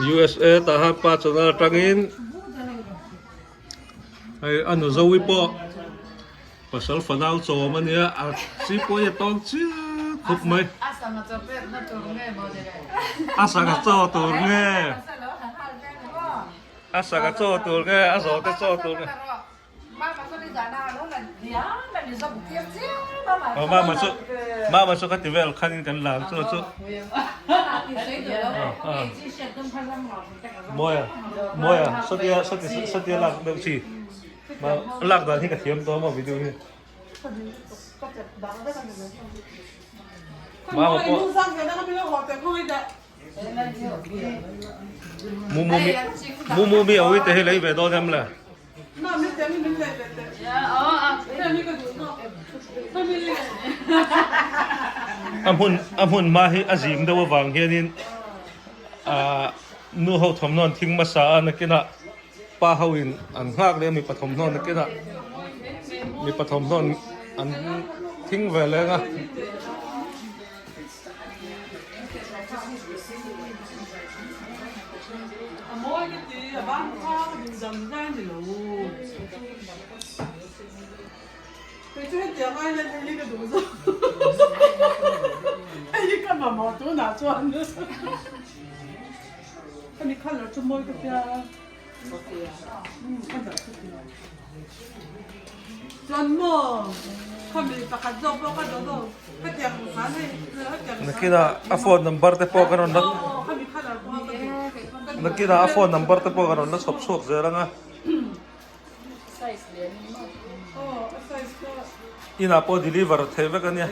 USA tah khan pa channel atangin hei a nu Zoe pawh pasal fanau chawm a nia a chi pawh hi a tawng chiah khawp mai a sangha chaw tur nge a sangha chaw tur nge a zawhte chaw tur nge. Aw mama chu mama chu ka ti vel khanin kan lam chu chu mawia mawia satia sati satia lak deuh chi ma lak dan hi ka thiam tawh maw video hi mama pawh mumu mi mumu mi awi te hi lei ve dawn em le. A hmun a hmun hma hi a zim deuh avang hianin ahh nu ho thawmhnaw an thing hmasa a nakinah pa ho in an nghak leh a mipa thawmhnaw nakinah mipa thawmhnaw an thing ve leng a. A mawi ka ti, a ban kha ka duh dam zai a ni lo. Kei chu hetiang ai hian hei hi ka duh zawk. Hei hi ka mamawh tunah chuan. Hemi colour chu mawi ka tia. Umm a dah ka ti. Chuan maw khami pakhat zawk pawh ka duh dawn. Nakinah a phone number te pawh ka rawn la nakinah a phone number te pawh ka rawn la chhawp chhuak zel ang a inah pawh deliver theih vek a nia.